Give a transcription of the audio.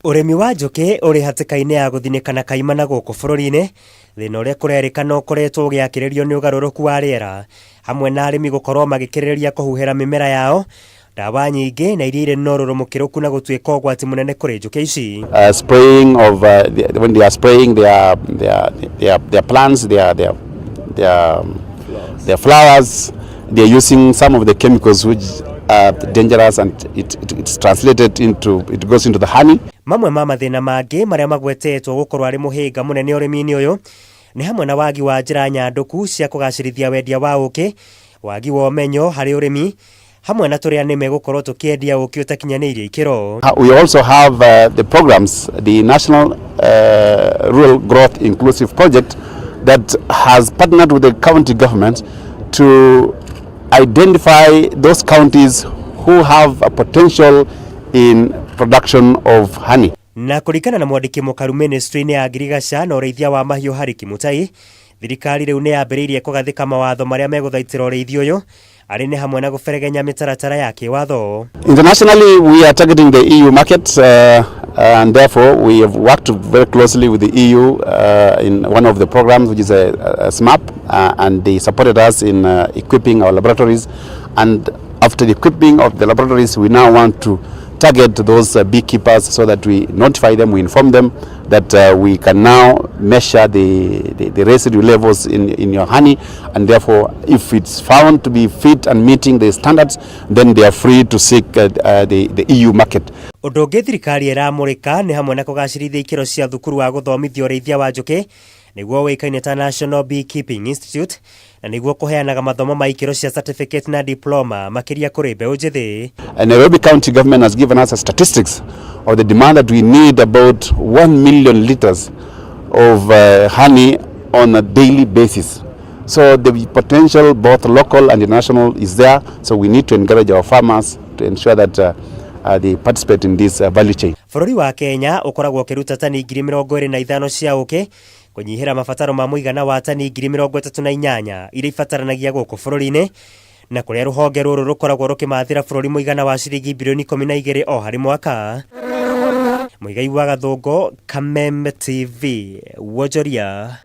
Ũrĩmi wa njũkĩ ũrĩ hatĩka-inĩ ya gũthinĩkana kaimana gũkũ bũrũri-inĩ, thĩna ũrĩa kũrerĩkana ũkoretwo ũgĩakĩrĩrio nĩ ũgarũrũku wa rĩera, hamwe na arĩmi gũkorwo magĩkĩrĩrĩria kũhuhĩra mĩmera yao ndawa nyingĩ na iria irĩ na ũrũrũ mũkĩrũku na gũtuĩka ũgwati mũnene kũrĩ njũkĩ ici. Spraying of when they are spraying their plants, their flowers, they are using some of the chemicals which are dangerous, and it's translated into, it goes into the honey. Mamwe ma mathĩna mangĩ marĩa magwetetwo gũkorwo arĩ mũhĩnga mũnene ũrĩmi-inĩ ũyũ nĩ hamwe na wagi wa njĩra nyandũku cia kũgacĩrithia wendia wa ũkĩ, wagi wa ũmenyo harĩ ũrĩmi, hamwe na tũrĩa nĩme gũkorwo tũkĩendia ũkĩ ũtakinyanĩirie ikĩro. We also have the programs, the National Rural Growth Inclusive Project that has partnered with the county government to identify those counties who have a potential in production of honey. Na kũringana na mwandĩki mũkaru ministry-inĩ ya ngirigaca na ũrĩithia wa mahiũ Harry Kimutai, thirikari rĩu nĩ yambĩrĩirie kũgathĩka mawatho marĩa megũthaitĩra ũrĩithi ũyũ, arĩ nĩ hamwe na gũberegenya mĩtaratara ya kĩwatho. Internationally, we are targeting the EU market, and therefore we have worked very closely with the EU in one of the programs, which is a SMAP, and they supported us in equipping our laboratories. And after the equipping of the laboratories, we now want to target those beekeepers so that we notify them, we inform them that we can now measure the residue levels in your honey, and therefore if it's found to be fit and meeting the standards, then they are free to seek the EU market. Ũndũ ũngĩ thirikari ĩramũrĩka nĩ hamwe na kũgacĩrithia ikĩro cia thukuru wa gũthomithia ũrĩithia wa njũkĩ, nĩguo ũĩkaine ta National Beekeeping Institute, na nĩguo kũheanaga mathomo ma ikĩro cia certificate na diploma makĩria kũrĩ mbeũ njĩthĩ. And Nairobi County government has given us a statistics of the demand that we need about 1 million liters of honey on a daily basis. So the potential, both local and international, is there. So we need to encourage our farmers to ensure that they participate in this value chain. Bũrũri wa Kenya ũkoragwo ũkĩruta tani 25,000 cia ũkĩ kũnyihĩra mabataro ma mũigana wa tani 38,000 iria ibataranagia gũkũ bũrũri-inĩ, na kũrĩa rũhonge rũrũ rũkoragwo rũkĩmathĩra bũrũri mũigana wa ciringi bilioni 12 o harĩ mwaka. Mũigai wa Gathũngũ, Kameme TV, wonjoria.